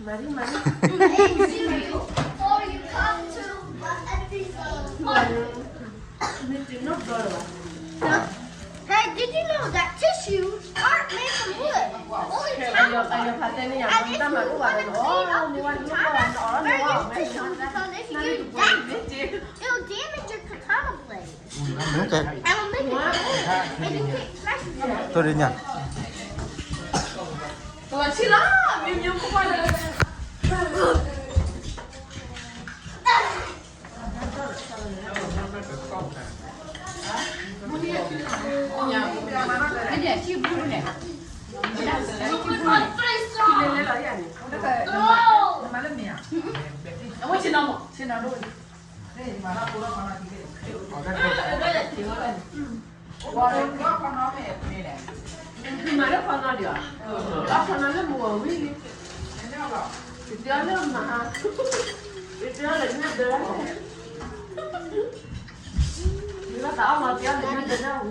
Marie, Marie. Hey, did you know that tissues aren't made from wood? Only tablets are. And if you want to clean up your tongue, wear your tissues, because if you don't, it'll damage your katana blade. Okay. I will make it. And you can't smash it. Thôi đi nhỉ.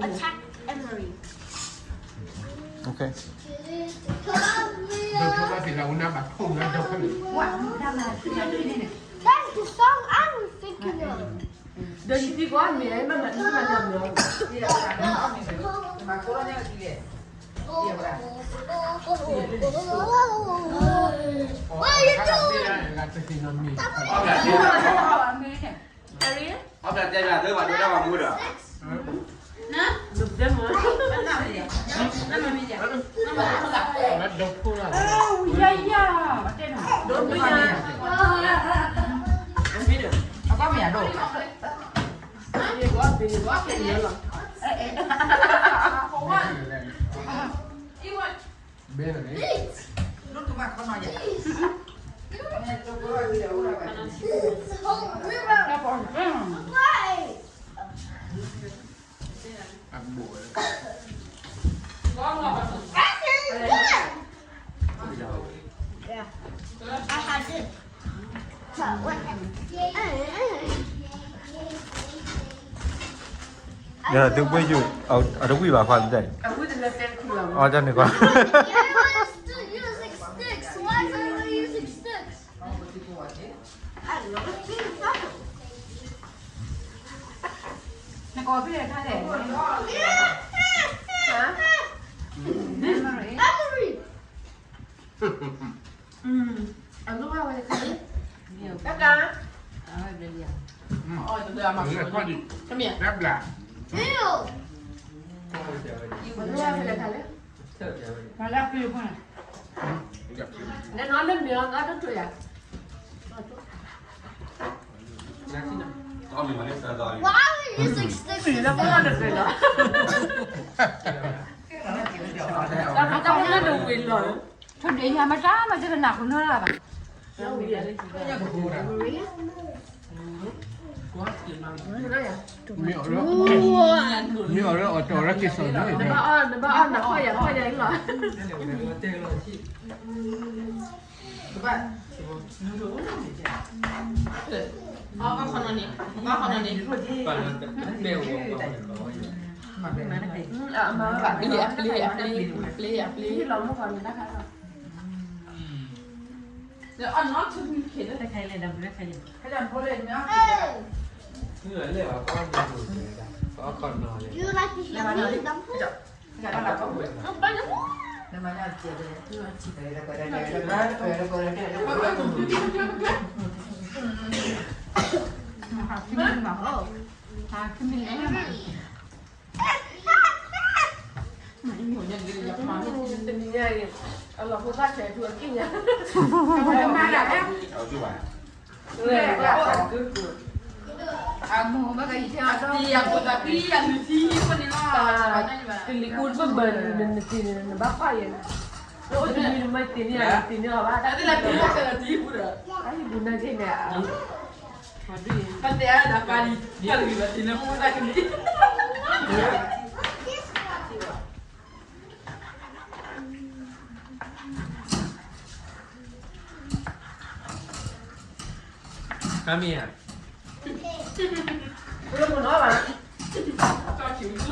Attack Emery. Okay. That's the song I was thinking of. What are you doing? Harry? Yala, သု ကွၢ်ယူၢ် အတဝံၣ်ဘၣ်ခွါ တၢ်အံၤ အဝံၣ်တလၢတဲတခူၣ်လီၤ အီၣ်တၢ်န့ၣ်ကွၢ် You're still using sticks. Why is everyone using sticks? I don't know. It's being subtle. နကိးဖဲလဲၣ်ခါလဲၣ် Memory. အလိၣ်ဘၣ်ဝဲတခါန့ၣ် တၢ်ကါ အဝဲဘျဲလံ တမ့ၢ် Ew. အလိၣ်ဘၣ်ဝဲတခါလဲၣ် မၤလၢအပျ့ၤဖိန့ၣ် နနီၢ်လၢမ့ၢ်အီၤ အတတိာ်ယၤ Why are you using sticks? လၢဖိလၢတပျ့ၤလီၤ တၢ်ဖိလၢတဝံၤလီၤ ထိၣ်ဒ့ညါမတၤမတၤတနၢ်ဟူနီၢ်လၢၤဘၣ် မ့ၢ်အီၤရၢ မ့ၢ်အီၤရၢ အီၣ်တၢ်အီၣ်ရၢက့ၤစီၤန့ၣ် နဘၣ်အီၣ် နဘၣ်အီၣ်နၤခီၣ်ယၤခီၣ်ယၤအံၤလီၤ အီၣ်ခီနီန့ၣ် အီၣ်ခီနီန့ၣ် အပျ့ၤ အပျ့ၤ အပျ့ၤ အပျ့ၤ အပျ့ၤ လီၤမ့ၢ်ခီန့ၣ်တၢ်ခါလီၤ You like to hear me? Don't put it. Oh. တနံၤညါအံၤ အလီၢ်ဖိသၣ်ဆဲးထူအကံၢ်ညါ အမိၢ်ဘၣ်ကယံာ်ထဲအီၤဒီး ကလံၤကူတဘၢၣ်နတံၤန့ၣ် နဘၣ်ကွၢ်ယဲၢ် နအိၣ်တမံၤနမၤတ့ၢ်န့ၢ်ယၤ နတ့ၢ်န့ၢ်အီၤဘၣ် တၢ်တလၢ်တံၢ်ဘူးနၤက့န့ၣ် ပတဲအါဒၣ်ပၢ်လံ ပၢ်လံဘၣ်တ့ၢ်န့ၢ်မိၢ်သၣ်ကလံၤ ကမ့ၢ်ဧါ လၢမ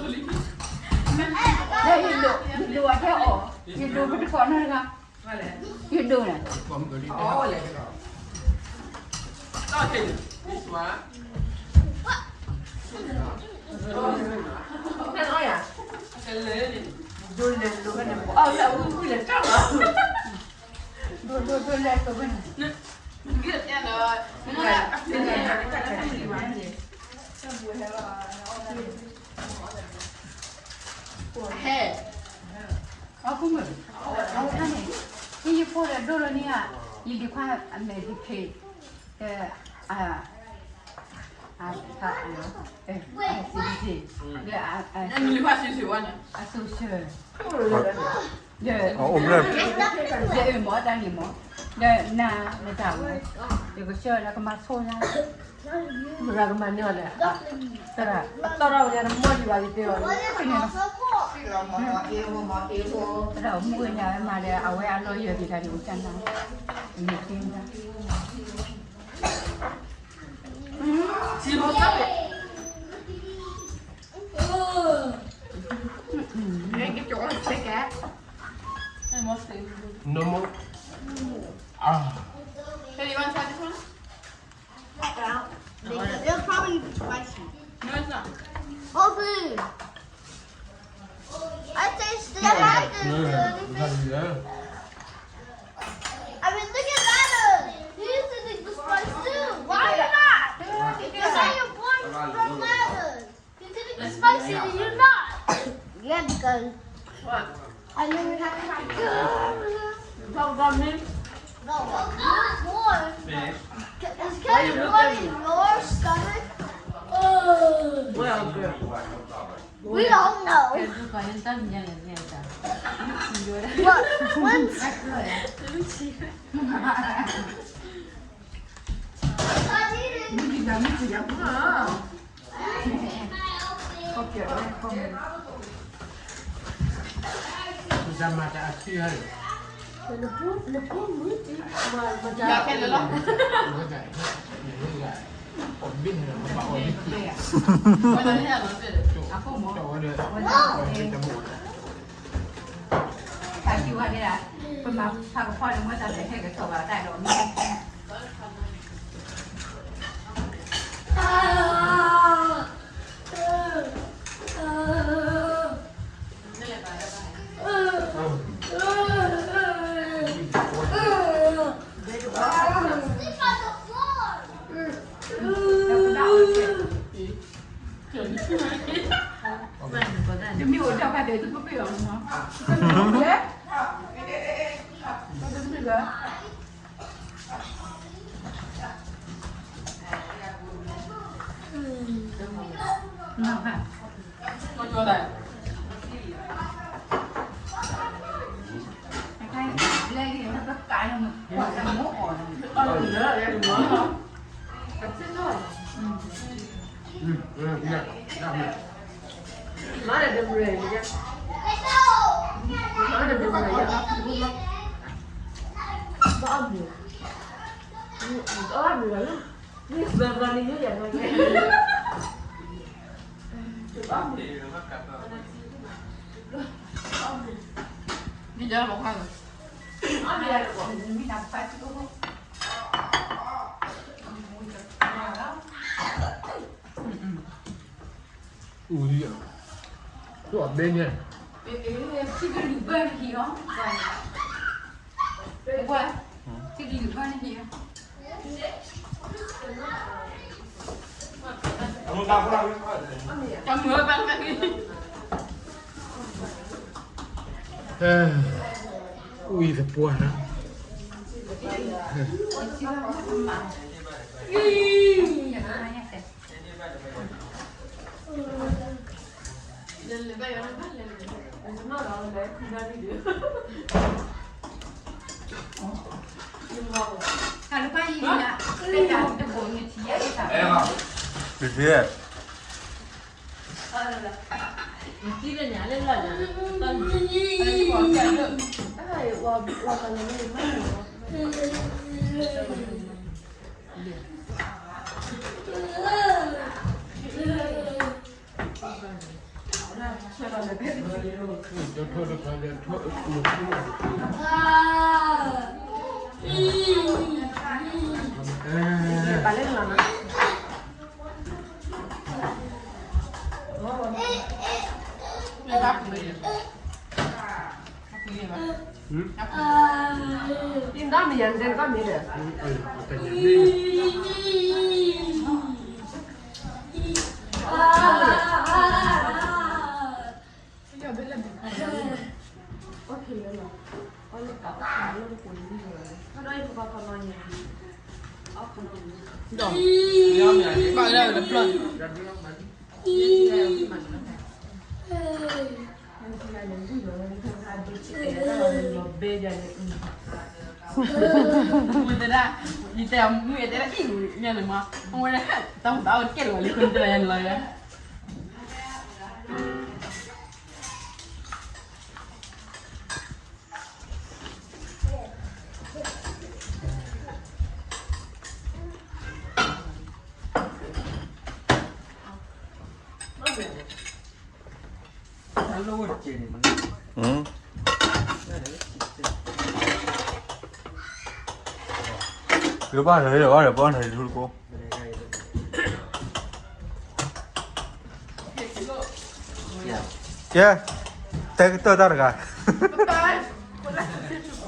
နီၤဘၣ် ဟဲယဒိး ယဒိးအထဲအီၤ ယဒိးပတကိးနီတဂၤ ယဒိၣ်လဲၣ်. ဟဲ အီၣ်ခိၣ်မုၣ်, အဝဲန့ၣ် ဟံၣ်ယဖိဒီးဒိၣ်လီၤန့ၣ်ဧါ, ယဒုးခွါအမဲာ်တဖံး, ဒီး အ အ အ အ social, ဒီး ယအၢၣ်မၢ်တၢ်န့ၣ်မၢ်, ဒီးနၤနတၢ်ဝဲ, ယကဆှၢလၢကမၤဆိၣ်ညါ မတၤကမၤန့ၢ်အီၤလဲၣ်, သရၣ်, အသီၣ်ထီၣ်ဝဲဒၣ်တမီၢ်ဒံးဘၣ်ယတဲအီၤ, သရၣ်မုၣ်ဝဲညါဝဲမၤဒီး အဝဲအလီၢ်ယၢၤက့ၤတၢ်ဒ်အိၣ်ကၢ်နၤ, အမဲာ်သ့မတၤ No more. Ah. Hey, you want to try this one? They'll probably be spicy. No, it's not. Hopefully. I taste the, I like this. Yeah. I mean, look at Lana. You used to think the spice too. Why are you not? Is that your boy from Lana? You think it's spicy and you're not? Yeah, because what? I never had it. You talk about me? No, no, no. Finish. Is Kevin wanting your stomach? Oh. Well, good. We don't know. What? When? မုၢ်တဲဒၣ်, ယတဲအမုၢ်တဲဒၣ်အံၤညါန့ၣ်မး, အဝဲဒၣ် တၢ်မူတၢ်အီၣ်တကဲလၢၤဝဲလံ ခိၣ်နတၢ်ယါန့ၣ်လီၤ. ကဘၣ်လၢယဘၣ်လၢဘီၣ်န့ၣ်ထူတကိး, ကဲ, တဲကတၢၢ်တၢ်တဂၤ,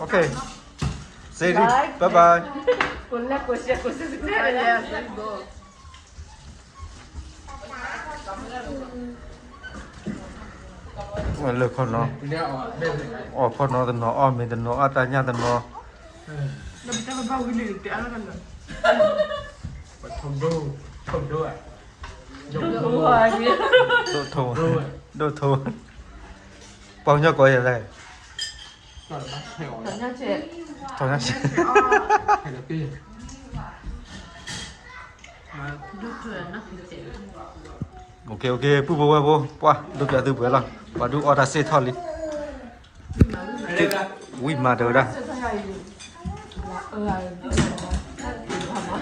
OK, say this, bye bye. Like ခီနီၤ, အီၣ်ခီနီၤတနီၤ, အီၣ်မ့ၤတနီၤ, အီၣ်တၢ်ညၣ်တနီၤ. ဒိၣ်ထီ, ဒိၣ်ထီ, ပှၤကညီကိးယၤလဲၣ်, ထီၣ်ညၣ်ဆဲး, OK, OK, ပုၢ်ဖိဝဲၢ်ဖိ, ပှၤဒိၣ်ပၠးသုပှဲၤလီၤ, ပှၤဒုးအီၣ်တၢ်စ့ၢ်ထီၣ်လံ, ဝံၤမၤတဝဲဒၣ်.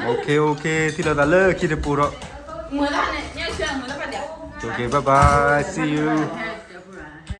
OK, OK, ထံၣ်လိာ်သးလၢခံတပူၤဒီး, OK, bye bye, see you.